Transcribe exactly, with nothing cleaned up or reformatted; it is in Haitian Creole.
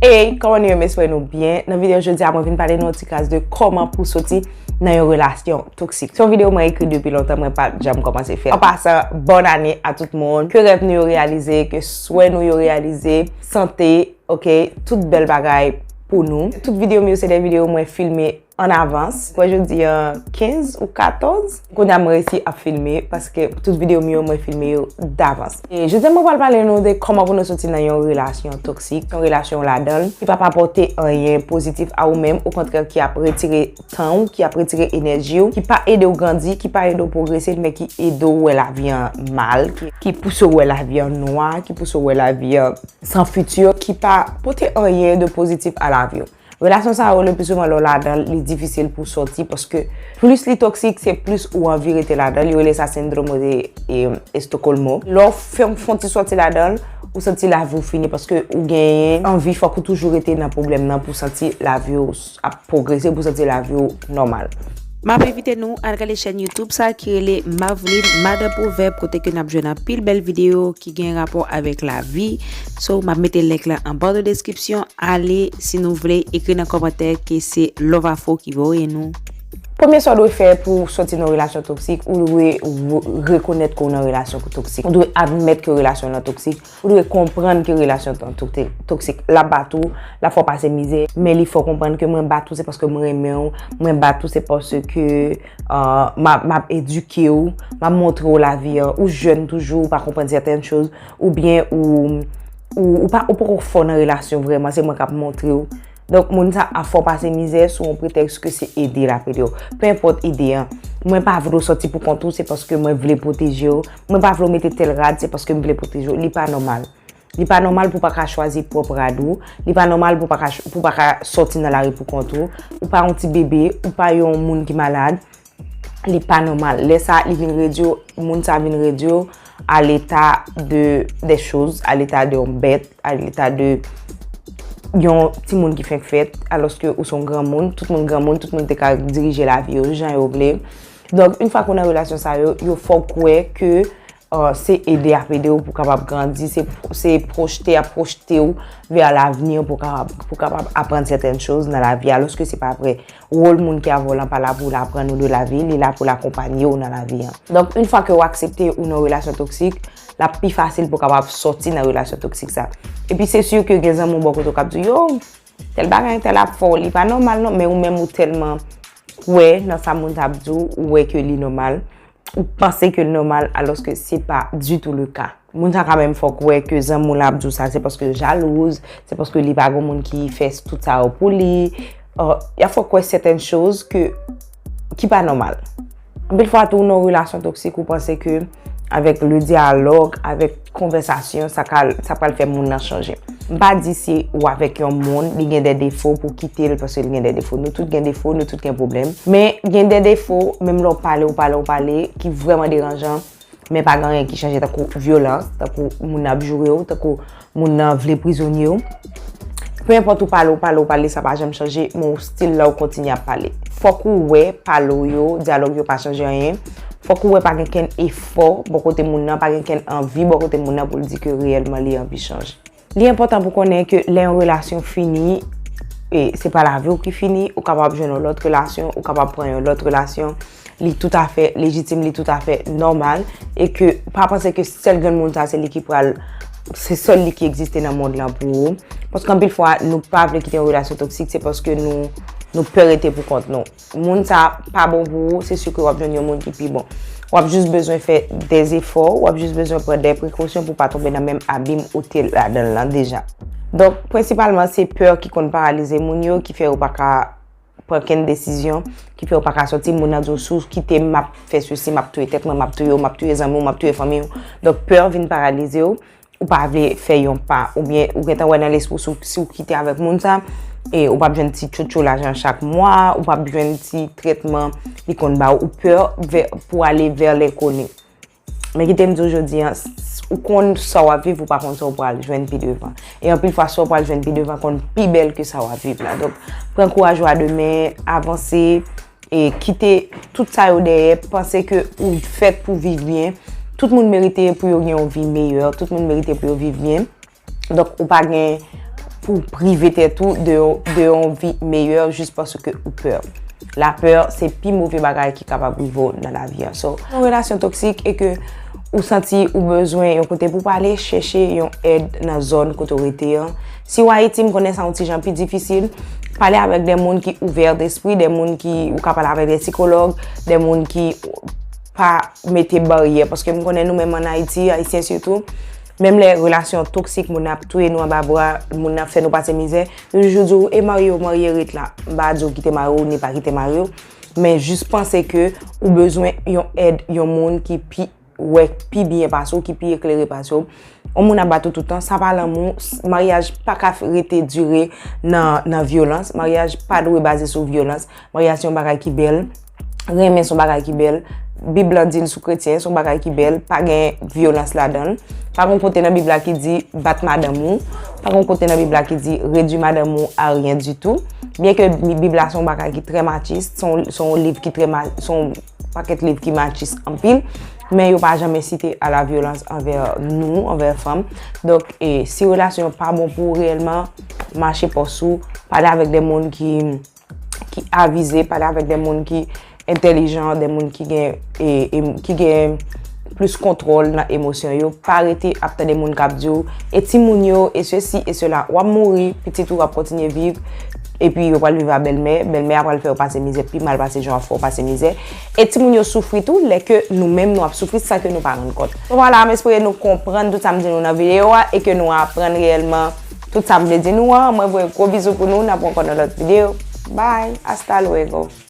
Hey, kòman nou ye? M espere nou byen. Nan videyo jodi a, mwen vin pale nou yon ti kras de kòman pou soti nan yon relasyon toksik. Se yon videyo mwen ekri depi lontan, mwen pa t janm kòmanse fè. An pasan, bòn ane a tout moun. Ke rèv nou yo reyalize, ke swè nou yo reyalize, sante, oke, tout bèl bagay pou nou. Tout videyo m yo se de videyo mwen filme an avans. Kwè jodi a kenz ou katòz. Kounye a m resi ap filme paske tout videyo m yo mwen filme yo davans. E jodi a mwen pral pale nou de kòman pou nou soti nan yon relasyon toksik, yon relasyon ladan l ki p ap apòte anyen pozitif a ou menm, okontrè ki ap retire tan w, ki ap retire enèji w, ki pa ede w grandi, ki pa ede w pwogrese, men ki ede w wè lavi an mal, ki, ki pouse w wè lavi an nwa, ki pouse w wè lavi an san fiti, ki pa pote anyen de pozitif a lavi w. Relasyon sa yo, le pli souvan, lè w ladan l, li difisil pou w sòti, paske plis li toksik, se plis ou anvi rete ladan l. Yo rele sa sendrom de, e, Estokolmo. Lè w fè, fè yon ti sòti ladan l, ou santi lavi w fini, paske ou genyen anvi, fòk ou toujou rete nan pwoblèm nan pou w santi lavi w ap pwogrese, pou w santi lavi w nòmal. M ap envite nou al gade chèn YouTube sa ki rele Mavlin Madan Pwovèb, kote ke n ap jwenn anpil bèl videyo ki gen rapò avèk lavi. So, m ap mete link la an ba de deskripsyon. Ale, si nou vle, ekri nan kòmantè ke se Love Afro ki voye nou. Premye sa w dwe fè pou w sòti nan relasyon toksik, ou dwe re-, rekonèt ke w nan relasyon toksik. Ou dwe admèt ke relasyon nan toksik. Ou dwe konprann ke relasyon an tok-, toksik. L ap bat ou, l ap fè w pase mizè, men li fè w konprann ke mwen bat ou se paske mwen renmen w, mwen bat ou se paske, euh, m ap, m ap edike w, m ap montre w lavi an, ou jèn toujou, ou pa konprann sètèn choz, oubyen ou, ou, ou pa, ou poko fò nan relasyon vrèman, se mwen k ap montre w. Donk, moun sa ap fè w pase mizè sou yon pretèks ke se ede l ap ede w. Penenpòt ede an, mwen pa vle w sòti pou kont ou, se paske mwen vle pwoteje w. Mwen pa vle w mete tèl rad, se paske m vle pwoteje w. Li pa nòmal. Li pa nòmal pou w pa ka chwazi pwòp rad ou. Li pa nòmal pou w pa ka ch-, pou w pa ka sòti nan lari pou kont ou. Ou pa yon ti bebe, ou pa yon moun ki malad. Li pa nòmal. Lè sa, li vin redui w, moun sa vin redui w à l'état de, des choses, à l'état de yon bèt, à l'état de yon timoun ki fenk fèt, alòske ou se yon granmoun, tout moun granmoun, tout moun te ka dirije lavi yo jan yo vle. Donk, yon fwa ke w nan relasyon sa yo, yo fè w kwè ke, euh, se ede ap ede w pou w kapab grandi, se, se pwojte ap pwojte w vè lavni pou w kapab, pou w kapab aprann sètèn choz nan lavi, alòske se pa vre. Wòl moun ki avè w lan pa la pou l aprann ou de lavi, li la pou l akonpanye w nan lavi an. Donk, yon fwa ke w aksepte ou nan relasyon toksik, l ap pi fasil pou w kapab sòti nan relasyon toksik sa. Epi se si ke gen zanmi w bò kote w k ap di w, yo, tèl bagay, tèl ap fè w, li pa nòmal non, men ou menm ou tèlman kwè nan sa moun sa ap di w, ou wè ke li nòmal, ou panse ke l nòmal, alòske se pa ditou le ka. Moun sa ka menm fè w kwè ke zanmi w la ap di w sa, se paske l jalouz, se paske li pa gen moun ki fè tout sa yo pou li. Euh, y ap fè w kwè sètèn choz ke, ki pa nòmal. Anpil fwa tou, nan yon relasyon toksik, ou panse ke avèk le dyalòg, avèk konvèsasyon, sa ka, sa pral fè moun nan chanje. M pa di si ou avèk yon moun, li gen de defo pou w kite l paske li gen de defo. Nou tout gen defo, nou tout gen pwoblèm. Men gen de defo, menm lè w pale, w pale, w pale, ki vrèman deranjan, men pa gen anyen ki chanje, tankou vyolans, tankou moun nan ap joure w, tankou moun nan vle prizonye w. Penenpòt ou pale, ou pale, ou pale, sa pa janm chanje, men w still la w kontinye ap pale. Fòk ou wè pale w yo, dyalòg yo pa chanje anyen. Fòk ou wè pa gen kenn efò bò kote moun nan, pa gen kenn anvi bò kote moun nan pou l di ke reyèlman li anvi chanje. Li enpòtan pou konnen ke lè yon relasyon fini, e se pa lavi w ki fini, ou kapab jwenn yon lòt relasyon, ou kapab pran yon lòt relasyon. Li toutafè lejitim, li toutafè nòmal, e ke pa panse ke sèl grenn moun sa se li ki pral, se sèl li ki egziste nan mond lan pou ou. Paske anpil fwa, nou pa vle kite yon relasyon toksik, se paske nou, nou pè rete pou kont nou. Moun sa pa bon pou ou, se si ke w ap jwenn yon moun ki pi bon. W ap jis bezwen fè de zefò, w ap jis bezwen pran de prekosyon pou w pa tonbe nan menm abim ou te ladan l lan deja. Donk, prensipalman, se pè ki konn paralize moun yo, ki fè yo pa ka pran kenn desizyon, ki fè yo pa ka sòti. Moun nan di w, "Si w kite m, m ap fè sesi, m ap touye tèt mwen, m ap touye w, m ap touye zanmi w, m ap touye fanmi w." Donk, pè vin paralize w, ou pa vle fè yon pa. Oubyen, ou gentan wè nan lespri w, si w, si w kite avèk moun sa, e ou p ap jwenn ti tchotcho lajan chak mwa, ou p ap jwenn ti trètman li konn ba w, ou pè vè, pou ale vè lenkoni. Men kite m di w jodi a, s-, s-, ou konn sa w ap viv, ou pa konn sa w pral jwenn pi devan. E anpil fwa, sa w pral jwenn pi devan konn pi bèl ke sa w ap viv la. Donk, pran kouraj ou a de men, avanse, e kite tout sa yo dèyè, panse ke ou fèt pou viv byen. Tout moun merite pou yo gen yon vi meyè, tout moun merite pou yo viv byen. Donk, ou pa gen, pou w prive tèt ou de, de yon vi meyè jis paske ou pè. Lapè se pi move bagay ki kapab rive w nan lavi an. So, yon relasyon toksik e ke ou santi ou bezwen yon kote pou pale, chèche yon èd nan zòn kote w rete an. Si w Ayiti, m konnen sa yon ti jan pi difisil. Pale avèk de moun ki ouvè despri, de moun ki ou ka pale avèk de sikològ, de moun ki pa mete baryè. Paske m konnen nou menm an Ayiti, Ayisyen sitou, menm lè relasyon toksik, moun ap touye nou anba bra, moun ap fè nou pase mizè, yo toujou di w, e marye w, marye ret la. M pa di w kite mari w, ni pa kite mari w, men jis panse ke ou bezwen yon èd, yon moun ki pi wè pi byen pase w, ki pi eklere pase w. Yon moun ap bat ou tout tan, sa pa lanmou. Maryaj pa ka rete dire nan, nan vyolans. Maryaj pa dwe baze sou vyolans. Maryaj se yon bagay ki bèl. Renmen se yon bagay ki bèl. Bib la di l sou kretyen, se yon bagay ki bèl. Pa gen vyolans ladan l. Pa gen kote nan Bib la ki di bat madanm ou. Pa gen kote nan Bib la ki di redwi madanm ou a rien du tout. Byen ke Bib la se yon bagay ki trè machis, se yon, se yon liv ki trè ma-, se yon pakèt liv ki machis anpil, men yo pa janm ensite a la vyolans anvè nou, anvè fanm. Donk, e, si relasyon pa bon pou ou reyèlman, mache pòs ou, pale avèk de moun ki, ki avize, pale avèk de moun ki entèlijan, de moun ki gen, e, e, ki gen plis kontwòl nan emosyon yo. Pa rete ap tande moun k ap di w, e timoun yo, e sesi, e sela. W ap mouri, pitit ou ap kontinye viv, epi yo pral viv a bèlmè, bèlmè a pral fè yo pase mizè pi mal pase jan w ap fè w pase mizè. E timoun yo soufri tou, lè ke nou menm nou ap soufri san ke nou pa rann kont. So, vwala, m espere nou konprann tout sa m di nou nan videyo a e ke nou aprann reyèlman tout sa m vle di nou an. Mwen voye gwo bizou pou nou, n ap wè ankò nan lòt videyo. Bye, hasta luego.